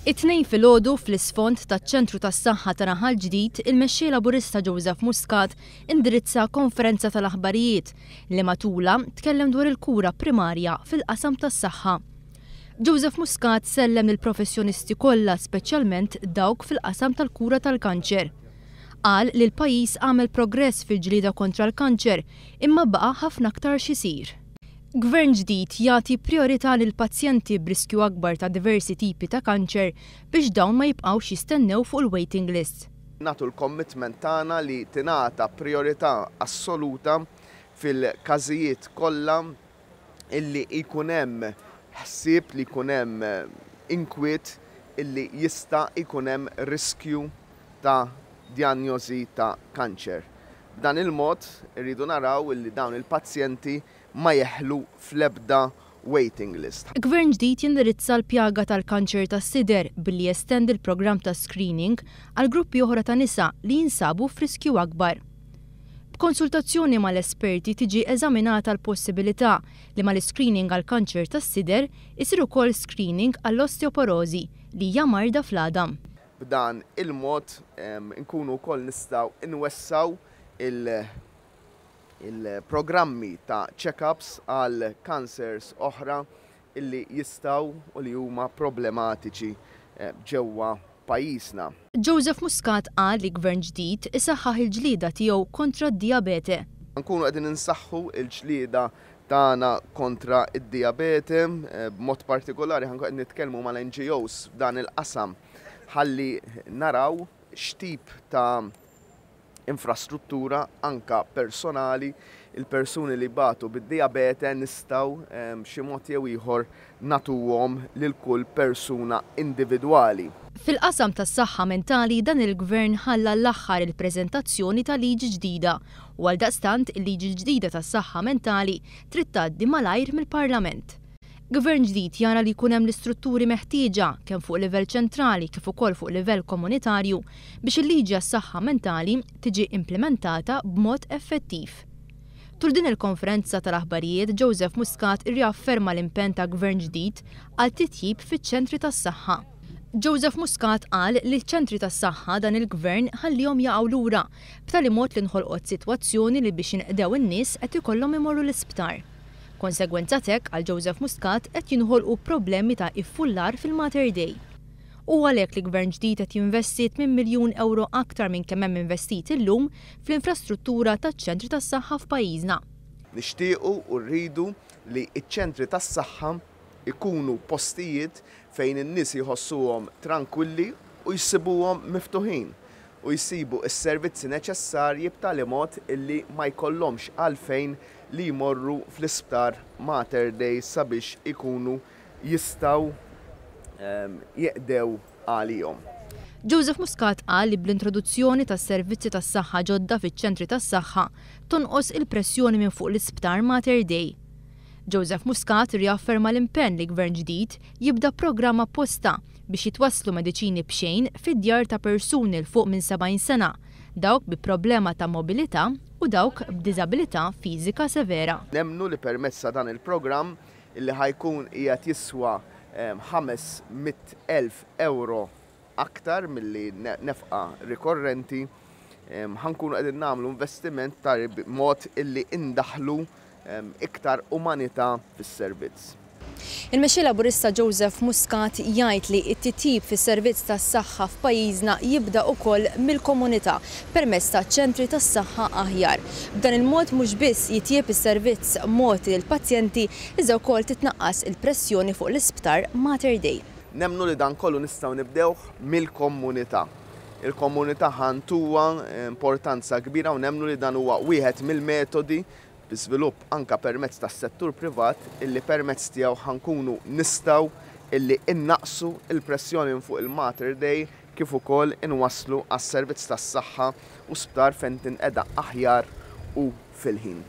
It-Tnejn filgħodu, fl-isfond taċ-Ċentru tas-Saħħa ta' Raħal Ġdid, il-Mexxej Laburista Joseph Muscat indirizza konferenza tal-aħbarijiet li matulha tkellem dwar il-kura primarja fil-qasam tas-saħħa. Joseph Muscat sellem lill-professjonisti kollha speċjalment dawk fil-qasam tal-kura tal-kanċer. Qal li l-pajjiż għamel progress fil-ġlieda kontra l-kanċer imma baqa' ħafna aktar x'isir. Gvern ġdid jagħti prijorità lill-pazjenti b'riskju akbar ta' diversi tipi ta' kanċer biex dawn ma jibqgħux jistennew fuq il-waiting list. Nagħtu l-commitment tagħna li tingħata prijorità assoluta fil-każijiet kollha illi jkun hemm ħsieb li jkun hemm inkwiet illi jista' jkun hemm riskju ta' dijanjosi ta' kanċer. B'dan il-mod irridu naraw illi dawn il-pazjenti ma jeħlu fl-ebda waiting list. Gvern ġdid jindirizza l-pjaga tal-kanċer tas-sider billi jestendi l-programm ta' screening għal gruppi oħra ta' nisa li jinsabu f'riskju akbar. B'konsultazzjoni mal-esperti tiġi eżaminata l-possibilità li mal-iscreening għall-kanċer tas-sider isir ukoll screening għall-osteoporożi li hija marda fl-għadam. B'dan il-mod nkunu wkoll nistgħu nwessgħu il-programmi ta' check-ups għal cancers oħra illi jistgħu u li huma problematiċi ġewwa pajjiżna. Joseph Muscat qal li gvern ġdid isaħħaħ il-ġlieda tiegħu kontra d-dijabete. Nkunu qegħdin insaħħu l-ġlieda tagħna kontra d-dijabete, b'mod partikolari ħa nkunu qed nitkellmu mal-NGOs f'dan il-qasam ħalli naraw x'tip ta' infrastruttura anka personali il-persuni li batu bid-dijabete nistgħu b'xi mod jew ieħor nagħtuhom lil kull persuna individwali. Fil-qasam tas-saħħa mentali dan il-gvern ħalla l-aħħar il-preżentazzjoni ta' liġi ġdida u għaldaqstant il-liġi l-ġdida tas-saħħa mentali trid tgħaddi malajr mill-Parlament. Gvern ġdid jara li jkun hemm l-istrutturi meħtieġa kemm fuq livell ċentrali kif ukoll fuq livell komunitarju biex il-liġi għas-saħħa mentali tiġi implimentata b'mod effettiv. Tul din il-konferenza tal-aħbarijiet Joseph Muscat irriafferma l-impenn ta' gvern ġdid għal titjib fiċ-ċentri tas-saħħa. Joseph Muscat qal li ċ-ċentri tas-saħħa dan il-gvern ħallihom jaqgħu lura b'tali mod li nħolqot sitwazzjoni li biex jinqdew in-nies qed ikollhom imorru l-isptar. Konsegwenza t'hekk għal Joseph Muscat qed jinħolqu problemi ta' iffullar fil-Mater Dei. U għalhekk li gvern ġdid qed jinvesti 8 miljun ewro aktar minn kemm hemm investit illum fl-infrastruttura taċ-ċentri tas-saħħa f'pajjiżna. Nixtiequ u rridu li ċ-ċentri tas-saħħa ikunu postijiet fejn in-nies jħossuhom trankwilli u jsibuhom miftuħin u jsibu s-servizzi neċessarji b'tali mod illi ma jkollhomx għalfejn li jmorru fl-isptar Mater Dei sabiex ikunu jistgħu jeqdew għalihom. Joseph Muscat qal li bl-introduzzjoni tas-servizzi tas-saħħa ġodda fiċ-ċentri tas-saħħa tonqos il-pressjoni minn fuq l-isptar Mater Dei. Joseph Muscat riafferma l-impenn li gvern ġdid jibda programm apposta biex jitwasslu mediċini b'xejn fid-djar ta' persuni 'l fuq minn 70 sena, dawk bi problema ta' mobilità u dawk b'diżabilità fiżika severa. Nemmnu li permezz ta' dan il-programm illi ħa jkun qiegħed jiswa 500,000 ewro aktar milli nefqa rikorrenti, ħa nkunu qegħdin nagħmlu investiment ta' mod illi indaħlu iktar umanità fis-servizz. Il-Mexxej Laburista Joseph Muscat jgħid li t-titjib fis-servizz tas-saħħa f'pajjiżna jibda wkoll mill-komunità permezz ta' ċentri tas-saħħa aħjar. B'dan il-mod mhux biss jitjieb is-servizz mogħti lill-pazjenti iżda wkoll titnaqqas il-pressjoni fuq l-isptar Mater Dei. Nemmnu li dan kollu nistgħu nibdewh mill-komunità. Il-komunità ħa ntuha importanza kbira u nemmnu li dan huwa wieħed mill-metodi bi żvilupp anka permezz tas-settur privat illi permezz tiegħu ħa nkunu nistgħu illi innaqsu il-pressjoni minn fuq il-Mater Dei kif ukoll inwasslu għas-servizz tas-saħħa u sptar fejn tinqeda aħjar u fil-ħin.